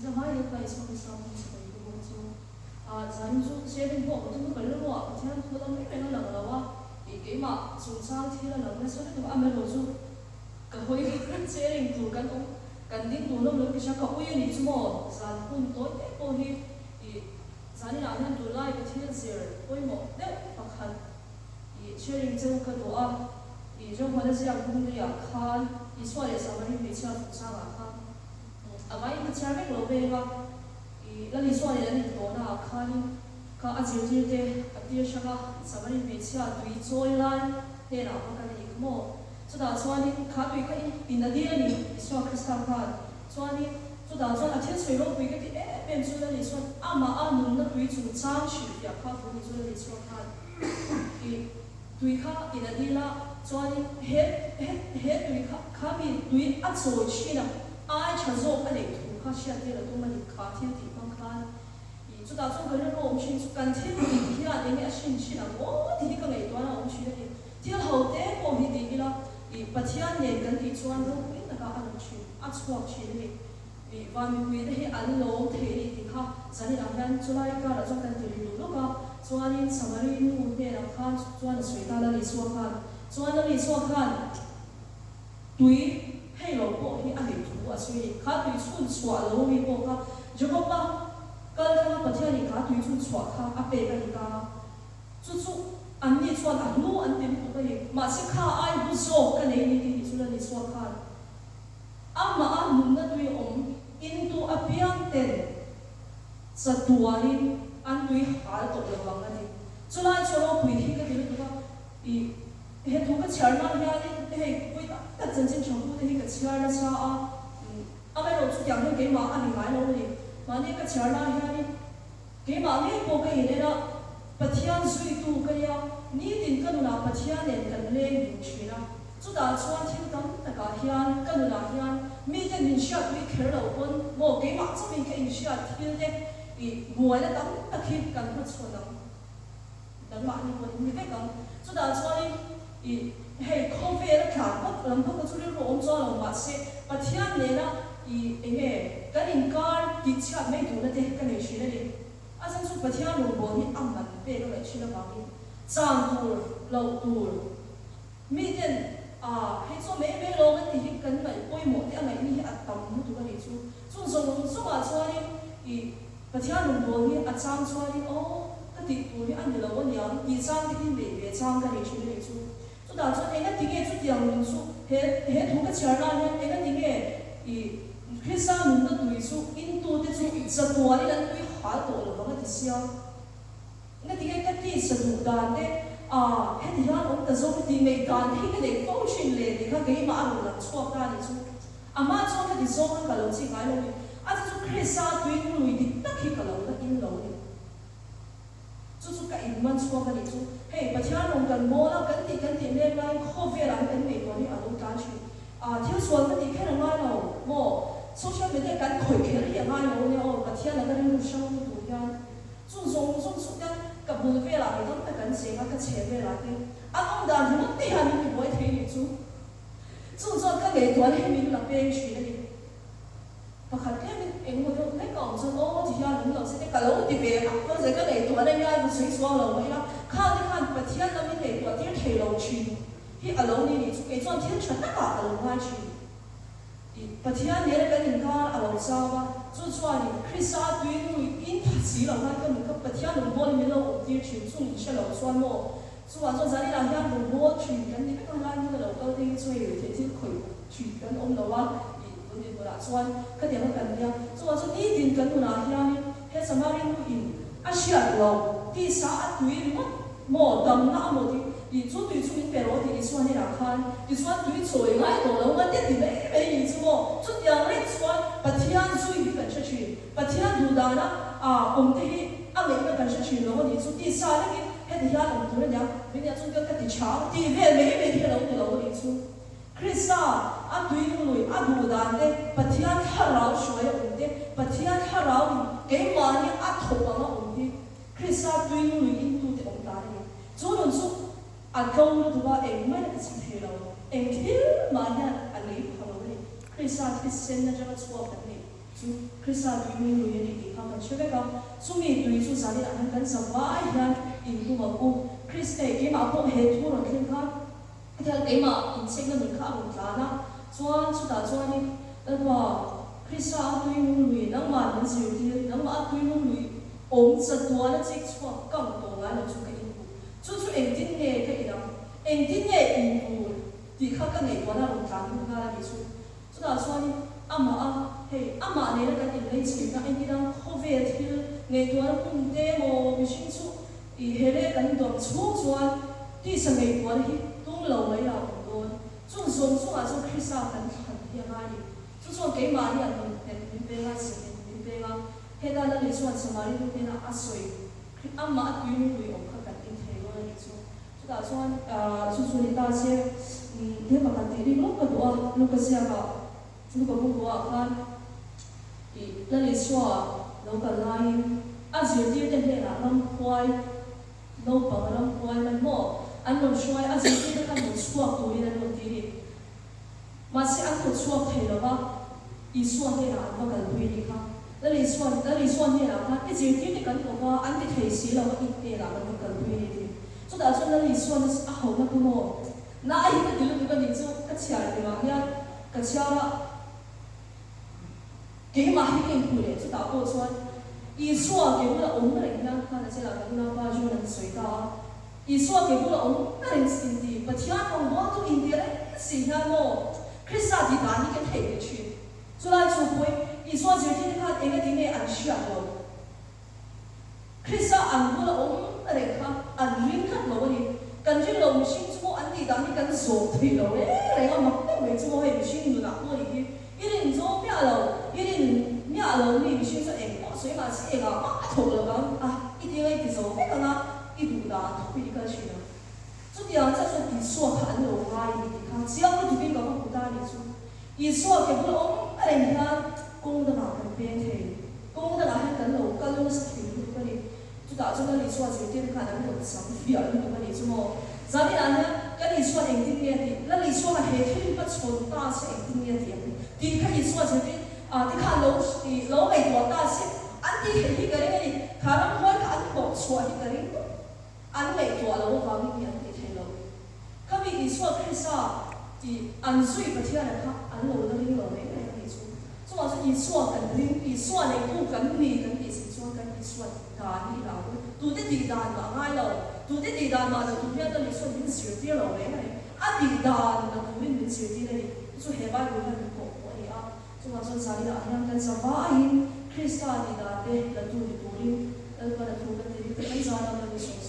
Zahai Lalpa Isua Krista hming sipai ka bawk chu ah zanin chu sharing pawh ka tum ka rilru ah Pathian thu lam reng reng a lang lo a, ih keimah chungchang thil a lang nasa lutuk a, amaherawh chu ka hawi sharing tur kan awm kan ding dun awm lo ti hria ka ui a nih chu maw zan hun tawi te pawh hi ih zanin ah hian tunlai ka thil zir pawimawh deuh pakhat ih sharing cheu ka duh a, ih Johana ziak bungri ah khan Isua leh Samari hmeichhia chungchang ah khan. A vaiin ka chhiar vek lo veng a, i Lal Isua nen an intawhna ah khanin kha a zirtir te a tir hrang a, Samari hmeichhia tui chawi lai hnenah va kal a nih kha maw? Chutah chuanin kha tui kha i in a dil a ni, Isua Krista khan. Chuanin chutah chuan a thil sawi ropui ka ti em em chu Lal Isua'n amah a nunna tui chungchang hrilhfiah kha vun ni chu Lal Isua khan i tui kha in a dil a, chuanin he he he tui kha kha mi tui a chawi thin a, ai tha zawk a neih thu kha hriattir a tum a ni, kha thil tih hmang khan i chutah chuan ka rilru awm thin chu kan thil tih hian enge a hrin thin ang aw tih hi ka ngaihtuahna a awm thin a ni. Thil ho te pawh hi ti ila i Pathian nen kan tih chuan ropui takah a lang thin, a chhuak thin a ni. I van mipui te hi an lawm thei a ni tih kha zaninah hian chulai karah chuan kan ti ri luh lawk a, chuanin Samari nu hnenah khan chuan a sawi ta Lal Isua khan, chuan Lal Isua khan tui hei lo pawh hi a neih thu a sawi a ni, kha tui chhun chhuah lo mi pawh kha Jakoba kal thlanga Pathianin kha tui chhun chhuah kha a pek a ni ta, chu chu anni chuan a hlu an ti lutuk a ni, mahse kha ai hlu zawk ka nei a ni tih chu Lal Isua khan Amah a nunna tui awm in tu apiang ten chatuanin an tui hal tawh lo vang a ti. Chulai chu ropui hi ka ti lutuk a, i he thu ka chhiar nan hianin hei pui tak tak chanchin tha hu te hi ka chhiar nasa a, amaherawh chutiang hian keimah a ni ngai lo a ni. Mahni ka chhiar lai hianin keimah ngei pawh ka inen a, Pathian zuitu ka nia, nitin ka nunah Pathian nen kan leng dun thin a. Chutah chuan thil tam takah hian ka nunah hian mite min hriatpui kher lo pawn maw keimah chauhin ka inhriat thil te i buaina tam tak hi kan hmachhawn ang nangmahni pawn in ni vek ang. Chutah chuanin i hei khawvel a tlan vak lam vak na chu rilru awm chuan lo mahse Pathian nena i enge kan inkar tihchhiat mai duhna te ka nei thin a ni. A chhan chu Pathian rawngbâwl hi a man pek a ngaih thin avangin chan tur loh tur Miten a hei chaw mai mai lo an ti hi kan ngaih pawimawh te a ngaih mi hi a tam lutuk a nih chu. Chung zawng zawngah chuanin i Pathian rawngbâwl hi a chang chuanin aw ka tih tur hi a ni lo a niang tih chang te hi neih ve chang ka nei thin a nih chu. Chutah chuan enga ti nge chutiang nun chu he he thu ka chhiar lai hian enga ti nge i Krista nunna tui chu intute chu zatuanin an tui hal tawh lo vang a ti sia. Ngatinge ka tisa duh dan te, ah heti hian awm ta zawk tih ngaih dan hi ka neih fo thin le tih kha keimah a rawn lang chhuak ta anih chu. Amah chuan ka ti zawk a ka lo chik ngai lo ni. A chu chu Krista tui nului dik tak hi ka lo la in lo ni. Chu chu ka in man chhuak anih chu. Hei Pathian rawn kan mawl a, kan tih kan tih mek laiin khawvel ah hi kan ngaihtuah hi a lo tlan thin. Ah thil sual ka tih kher a ngai lo maw? Social media kan khawih kher hi a ngai lo ania aw Pathian a ka rilru hrang tur hian. Chu zawng zawng chu hian ka bul velah mi tam tak an cheng a, ka chhe velah te an awm dan ringawt te hian min tibuai thei nih chu. Chung chuan ka ngaihtuah na hi min la peng thin a ni. Pakhat tlemin engemaw deuh hlek a awm chuan aw ti hian awm lo se te ka lo ti ve a, ka zai ka ngaihtuah na hian ka sawi chhuang lo mah ila khang te khan Pathian lam min ngaihtuah tir thei lo thin hi a lo ni nih chu kei chuan thil tha takah ka lo ngai thin. Pathian nena kan inkar a lo chau a, chu chuanin Krista tui nui in tha si lo khan ka nun kha Pathian rawngbawlin min lo awm tir thin, chung in hre lo chuan maw? Chuvang chuan zaninah hian rawngbâwl thin kan ni vek a, helai hmun a lo kal te hi chu hei rethei thil khawih thin kan awm lo a, tih tun dinhmunah chuan khatiang a kan nia. Chuvang chuan nitin kan nunah hianin he Samari nu in a hriat loh tisa a tui ringawt Maw damna a maw tih tih chu tui chu min pe rawh tih Isua hnenah khan tichuan tui chawi ngai tawh lo nga te ti mai mai ni chu maw chutiang reng chuan Pathian zui hi kan hre thin Pathian duh dana a awm te hi a ngaihna kan hre thin lo a nih chu tisa lekin heti hian awm tur a nia min nia chung ka ti tha ang tih vel mai mai hi a lo ni lo a nih chu Krista a tui nului a duh dan te Pathian thlarau hruai a awm te Pathian thlarau in keimahni a thawk anga awm hi Krista tui nului in tute awm dan a ni. Chu nun chu a tlo lutuk a, engmah in a ti chhe thei lo. Eng thil mah hian a lei pha lo a ni. Krista thisen atanga chhuak kan ni. Chu Krista tui nung lui a ni tih kha kan hre vek a, chumi tui chu zanin ah hian kan za vai hian in tum ang u. Krist, eh, keimah pawh he thu rawn thleng khan hetiang keimah inchhekna nun kha a rawn tlan a, chuan chutah chuanin Lalpa, Krista a tui nung lui nangmah min zirtir, nangmah a tui nung lui awm chatuan a chik chhuak kang tawh ngai lo chu ka in duh. Chu chu engtin nge ka in ang? Engtin nge in tur tih kha ka ngaihtuahna a rawn tlan lut nghal a nih chu. Chutah chuanin amah a, hei, amah nena kan inleichhinna engtinang khawvel thil ngaihtuahna hun te emaw mihring chu i he leh kan dawm chhung chuan tisa ngaihtuahna hi tum lo mai la awm dawn. Chung zawng chungah chuan Krista kan thlan hi a ngai a ni. Chu chuan keimah hian min nghet min peng a, ze nghet min peng a, heta Lali chuan Samari nu hnena a sawi amah a tui nupui awm kha kan in thei dawn a nih chu. Chutah chuan chu chu ni ta che, thil pakhat tih rik lawk ka duh a, Luka ziakah, Luka bu buaah khan ih Lal Isua lo kal laiin a zirtirte hnenah ramhuai, naupang ramhuai man maw an rawn hruai, a zirtirte khan rawn chhuak turin an rawn ti ni. Mahse an rawn chhuak thei lo va, Isua hnenah an va kalpui ni kha. Lal Isuan, Lal Isua hnenah khan i zirtirte kan ko va, an ti thei si lo va, i hnenah kan rawn kalpui ni ti. Chutah chuan Lal Isuan a hauhna kha maw? Na hi ka ti lutuk a nih chu ka chhiar tirah hian ka chhiar a, keimah hi ka inhmu leh chutah pawh chuan Isua ke bula awm reng hian khan a chenah kan unaupa John an sawi ta a, Isua ke bula awm reng inti Pathian rawngbawltu inti reng si hian maw Krista tih dan hi ka theih leh thin. Chulai chu pawhin Isua zirtirte khan engati nge an hriat lo? Krista an bula awm reng kha an ring tlat lo a ni. Kan ring lo mihring chu maw an tih dan hi kan zawm thei lo reng reng a, mak deuh mai chu maw hei mihring nunah pawh a nih hi. I rin zawm miah lo, i rin miah lo mi mihring chu eng pawh sawi mah se engah mah a thawk lo vang a, i ti anga i ti zo vek ang a, i duh dan thawkin i kal thin ang. Chutiang chiah chuan Isua kha an lo ngai a ni tih kha chiang lutukin ka va hmu ta a nih chu. Isua ke bula awm reng hian kawng dangah kan peng thei. Kawng dangah hian kan lo kal nasa thei lutuk a ni. Chutah chuan Lal Isua zirtirna khan an rawn sam fiah lutuk a nih chu maw? Zaninah hian kan Isua'n engtin nge a tih? Lal Isua kha he thil hmachhawn ta se engtin nge a tih ang? Tih kha Isua zirtir ah te khan lo lo ngaihtuah ta se an tih theih hi ka ring a ni. Kha ramhuai kha an hnawh chhuah hi ka ring tawp. An ngaihtuah lo avangin hi an tih theih loh. Khami Isua Krista tih an zui Pathiana kha an lo la ring lo reng reng a nih chu. Chuvang chuan Isua kan ring, Isua neitu kan ni kan tih si chuan kan Isua tih dan hi i lo ang u. Tute tih dan mah a ngai lo, tute tih dan mah lo tur hian kan Isua min zirtir lo reng reng. A tih dan la turin min zirtir a ni. Chu chu he Bible hian min kawh pawh a ni a. Chuvang chuan zaninah hian kan zavaiin Krista tih dan te la tu ni turin Lalpan a thu kan ti ring te kan zan a, kan Isua.